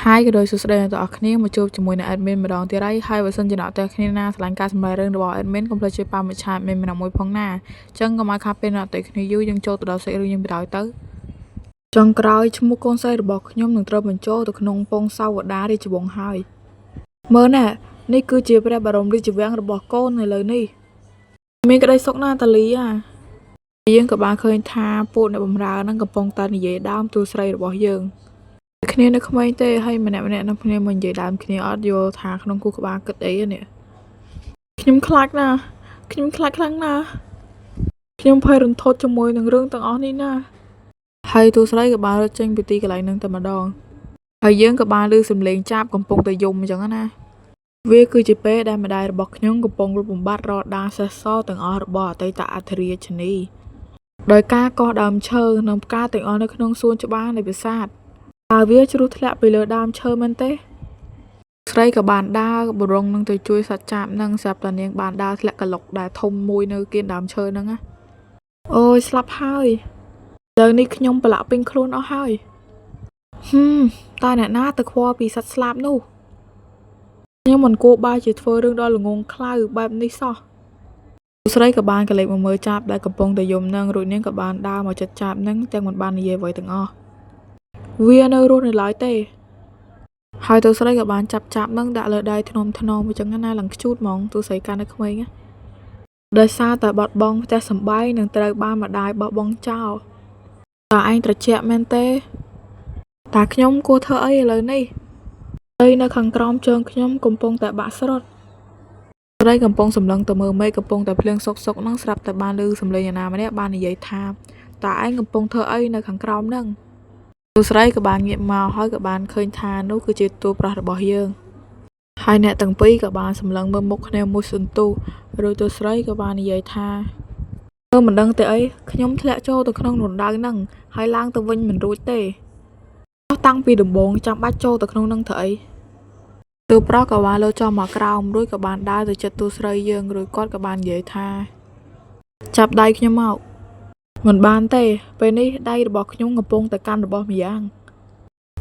ហើយក៏ដូចសួស្តីអ្នកទាំងអស់គ្នាមកជួបជាមួយនឹង admin ម្ដងទៀតហើយហើយបើសិនជាអ្នកទាំងគ្នាណាស្រឡាញ់ការសម្ដែងរឿងរបស់ admin កុំភ្លេចជួយប៉ាមួយឆា admin ម្នាក់មួយផងណាអញ្ចឹងកុំឲ្យខាតពេលអ្នកទាំងគ្នាយូរយើងចូលទៅដល់សាច់រឿងយើងបណ្ដោយទៅចុងក្រោយឈ្មោះកូនស្រីរបស់ខ្ញុំនឹងត្រូវបញ្ចូលទៅក្នុងពងសាវតារាជវង្សហើយមើលណែនេះគឺជាព្រះបរមរាជវាំងរបស់កូននៅលើនេះមានក្តីសុខណាស់តាលីអាយើងក៏បានឃើញថាពួកអ្នកបម្រើនឹងកំពុងតែនិយាយដើមទូស្រីរបស់យើង គ្នានៅក្មេងទេហើយម្នាក់ម្នាក់នឹងគ្នាមកនិយាយដើមគ្នាអត់យល់ថាក្នុងគូក្បាលគិតអីនេះខ្ញុំខ្លាចណាស់ខ្ញុំខ្លាចខ្លាំងណាស់ខ្ញុំភ័យរន្ធត់ជាមួយនឹងរឿងទាំងអស់នេះណាស់ហើយទូស្រីក៏បានរត់ចេញពីទីកន្លែងហ្នឹងតែម្ដងហើយយើងក៏បានឮសំឡេងចាបកំពុងតែយំអញ្ចឹងណាវាគឺជាពេលដែលម្ដាយរបស់ខ្ញុំកំពុងលុបបំបាត់រាល់ដាសេះសល់ទាំងអស់របស់អតីតអធិរាជនីដោយការកោះដើមឈើនិងផ្កាទាំងអស់នៅក្នុងសួនច្បារនៃប្រាសាទ តើវាជ្រុះធ្លាក់ពីលើដើមឈើមែនទេ ស្រីក៏បានដើរបរុងនឹងទៅជួយសត្វចាបនឹងស្រាប់តែនាងបានដើរធ្លាក់កឡុកដែលធំមួយនៅគៀនដើមឈើហ្នឹងណាអូយស្លាប់ហើយឥឡូវនេះខ្ញុំប្រឡាក់ពេញខ្លួនអស់ហើយហឹមតើអ្នកណាទៅខ្វល់ពីសត្វស្លាបនោះខ្ញុំមិនគួរបែរជាធ្វើរឿងដ៏ល្ងងខ្លៅបែបនេះសោះស្រីក៏បានកលេចមកមើលចាបដែលកំពុងតែយំនឹងរួចនាងក៏បានដើរមកចិត្តចាបនឹងទាំងមិនបាននិយាយអ្វីទាំងអស់ វានៅរស់នៅឡើយទេ ហើយតួស្រីក៏បានចាប់ចាប់នឹងដាក់លើដៃធ្នមធ្នមអញ្ចឹងណាឡើងខ្ជូតហ្មងតួស្រីកាន់នៅក្មេងណាដោយសារតែបាត់បង់ផ្ទះសម្បែងនឹងត្រូវបានម្ដាយបោះបង់ចោលតើឯងត្រជាក់មែនទេតើខ្ញុំគួរធ្វើអីឥឡូវនេះដីនៅខាងក្រោមជើងខ្ញុំកំពុងតែបាក់ស្រុតស្រីកំពុងសម្លឹងទៅមើលមេឃកំពុងតែភ្លៀងសុកសុកនឹងស្រាប់តែបានឮសំឡេងនរណាម្នាក់បាននិយាយថាតើឯងកំពុងធ្វើអីនៅខាងក្រោមនឹង តួស្រីក៏បានងាកមកហើយក៏បានឃើញថានោះគឺជាតួប្រុសរបស់យើងហើយអ្នកទាំងពីរក៏បានសម្លឹងមើលមុខគ្នាមួយសន្ទុះរួចតួស្រីក៏បាននិយាយថាមើលមិនដឹងទេអីខ្ញុំធ្លាក់ចូលទៅក្នុងរណ្ដៅហ្នឹងហើយឡើងទៅវិញមិនរួចទេតាំងពីដំបូងចាំបាច់ចូលទៅក្នុងហ្នឹងធ្វើអីតួប្រុសក៏បានលោចចុះមកក្រោមរួចក៏បានដើរទៅជិតតួស្រីយើងរួចគាត់ក៏បាននិយាយថាចាប់ដៃខ្ញុំមកមិនបានទេពេលនេះដៃរបស់ខ្ញុំកំពុងតែកាន់របស់ម្យ៉ាង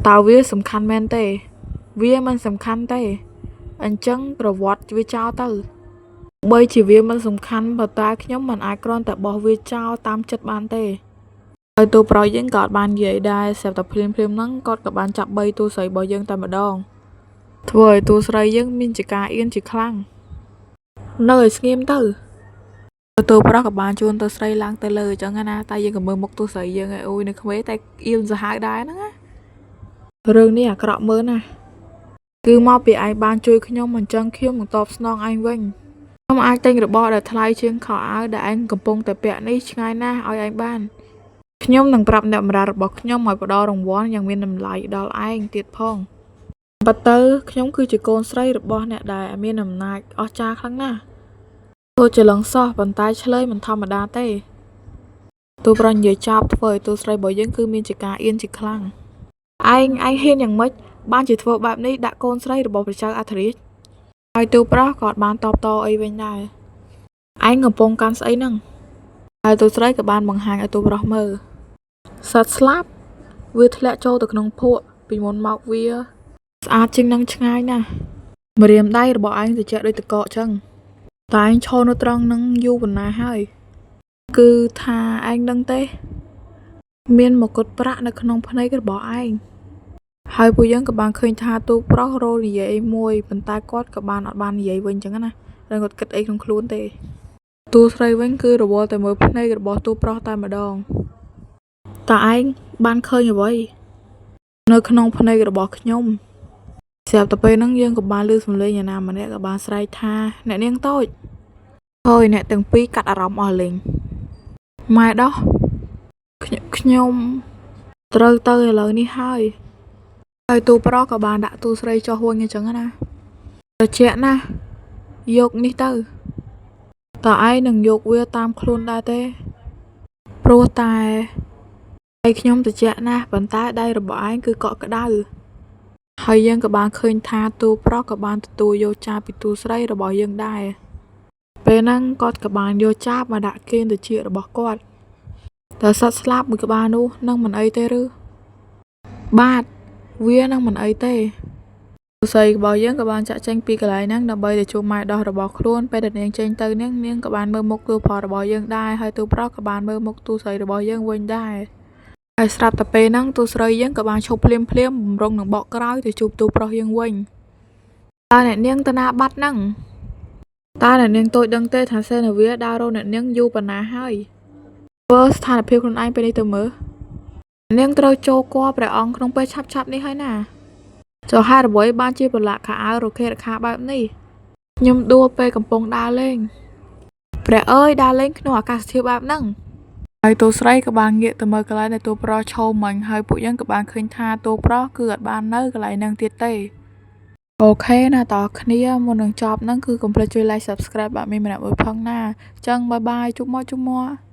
តើវាសំខាន់មែនទេវាមិនសំខាន់ទេអញ្ចឹងប្រវត្តិវាចោលទៅបីជាវាមិនសំខាន់ប៉ុន្តែខ្ញុំមិនអាចគ្រាន់តែបោះវាចោលតាមចិត្តបានទេហើយតួប្រុសយើងក៏អត់បាននិយាយដែរស្រាប់តែភ្លាមៗហ្នឹងគាត់ក៏បានចាប់បីតួស្រីរបស់យើងតែម្ដងធ្វើឲ្យតួស្រីយើងមានជាការអៀនជាខ្លាំងនៅឲ្យស្ងៀមទៅតួប្រុសក៏បានជួនតួស្រីឡើងទៅលើអញ្ចឹងណាតែយើងក៏មើលមុខតួស្រីយើងឲ្យអូយនៅក្មេងតែអៀនសាហាវដែរហ្នឹងណារឿងនេះអាក្រក់មើលណាស់គឺមកពីឯងបានជួយខ្ញុំអញ្ចឹងខ្ញុំនឹងតបស្នងឯងវិញខ្ញុំអាចទិញរបស់ដែលថ្លៃជាងខោអាវដែលឯងកំពុងតែពាក់នេះឆ្ងាយណាស់ឲ្យឯងបានខ្ញុំនឹងប្រាប់អ្នកបម្រើរបស់ខ្ញុំឲ្យផ្ដល់រង្វាន់យ៉ាងមានតម្លៃដល់ឯងទៀតផងប៉ុន្តែខ្ញុំគឺជាកូនស្រីរបស់អ្នកដែលមានអំណាចអស្ចារ្យខ្លាំងណាស់ទោះជាលងសោះប៉ុន្តែឆ្លើយមិនធម្មតាទេទូប្រុសនិយាយចប់ធ្វើឲ្យទូស្រីរបស់យើងគឺមានជាការអៀនជាខ្លាំងឯងឯងហ៊ានយ៉ាងម៉េចបានជាធ្វើបែបនេះដាក់កូនស្រីរបស់ព្រះចៅអធិរាជហើយទូប្រុសក៏អត់បានតបតអីវិញដែរឯងកំពុងកាន់ស្អីហ្នឹងហើយទូស្រីក៏បានបង្ហាញឲ្យទូប្រុសមើលសត្វស្លាប់វាធ្លាក់ចូលទៅក្នុងភក់ពីមុនមកវាស្អាតជាងនឹងឆ្ងាយណាស់ម្រាមដៃរបស់ឯងត្រជាក់ដូចទឹកកកចឹងតែឯងឈរនៅត្រង់នឹងយូរប៉ុណ្ណាហើយគឺថាឯងដឹងទេមានមកុដប្រាក់នៅក្នុងភ្នែករបស់ឯងហើយពួកយើងក៏បានឃើញថាទូប្រុសរោនិយាយអីមួយប៉ុន្តែគាត់ក៏បានអត់បាននិយាយវិញចឹងណាឬគាត់គិតអីក្នុងខ្លួនទេតួស្រីវិញគឺរវល់តែមើលភ្នែករបស់ទូប្រុសតែម្ដងតើឯងបានឃើញអ្វីនៅក្នុងភ្នែករបស់ខ្ញុំស្រាប់តែពេលហ្នឹងយើងក៏បានឮសំឡេងអ្នកណាម្នាក់ក៏បានស្រែកថាអ្នកនាងតូចហើយអ្នកទាំងពីរកាត់អារម្មណ៍អស់លេងម៉ែដោះខ្ញុំត្រូវទៅឥឡូវនេះហើយហើយទូប្រុសក៏បានដាក់ទូស្រីចុះវិញអញ្ចឹងណាត្រជាក់ណាស់យកនេះទៅតើឯងនឹងយកវាតាមខ្លួនដែរទេព្រោះតែដៃខ្ញុំត្រជាក់ណាស់ប៉ុន្តែដៃរបស់ឯងគឺកក់ក្ដៅហើយយើងក៏បានឃើញថាទូប្រុសក៏បានទទួលយកចាបពីទូស្រីរបស់យើងដែរពេលហ្នឹងគាត់ក៏បានយកចាបមកដាក់គៀនត្រចៀករបស់គាត់តែសត្វស្លាបមួយក្បាលនោះនឹងមិនអីទេឬបាទ វានឹងមិនអីទេ ទូស្រីរបស់យើងក៏បានចាក់ចេញពីកន្លែងហ្នឹងដើម្បីទៅជួបម៉ែដោះរបស់ខ្លួនពេលដែលនាងចេញទៅនាងនាងក៏បានមើលមុខទូប្រុសរបស់យើងដែរហើយទូប្រុសក៏បានមើលមុខទូស្រីរបស់យើងវិញដែរហើយស្រាប់តែពេលហ្នឹងទូស្រីយើងក៏បានឈប់ភ្លាមភ្លាមបំរុងនឹងបកក្រោយទៅជួបទូប្រុសយើងវិញតើអ្នកនាងទៅណាបាត់ហ្នឹងតើអ្នកនាងតូចដឹងទេថាសេនាវាដើររកអ្នកនាងយូរប៉ុណ្ណាហើយមើលស្ថានភាពខ្លួនឯងពេលនេះទៅមើលអ្នកនាងត្រូវចូលគភ៌ព្រះអង្គក្នុងពេលឆាប់ៗនេះហើយណា ចុះហេតុអ្វីបានជាប្រឡាក់ខោអាវរខេរខាបែបនេះខ្ញុំដួលពេលកំពុងដើរលេងព្រះអើយដើរលេងក្នុងអាកាសធាតុបែបហ្នឹងហើយតួស្រីក៏បានងាកទៅមើលកន្លែងដែលតួប្រុសឈរមិញហើយពួកយើងក៏បានឃើញថាតួប្រុសគឺអត់បាននៅកន្លែងហ្នឹងទៀតទេOK ណាតើគ្នាមុននឹងចប់ហ្នឹងគឺកុំភ្លេចជួយ like subscribe បាទមានម្នាក់មួយផងណាអញ្ចឹង bye bye ជួបមកជួបមក។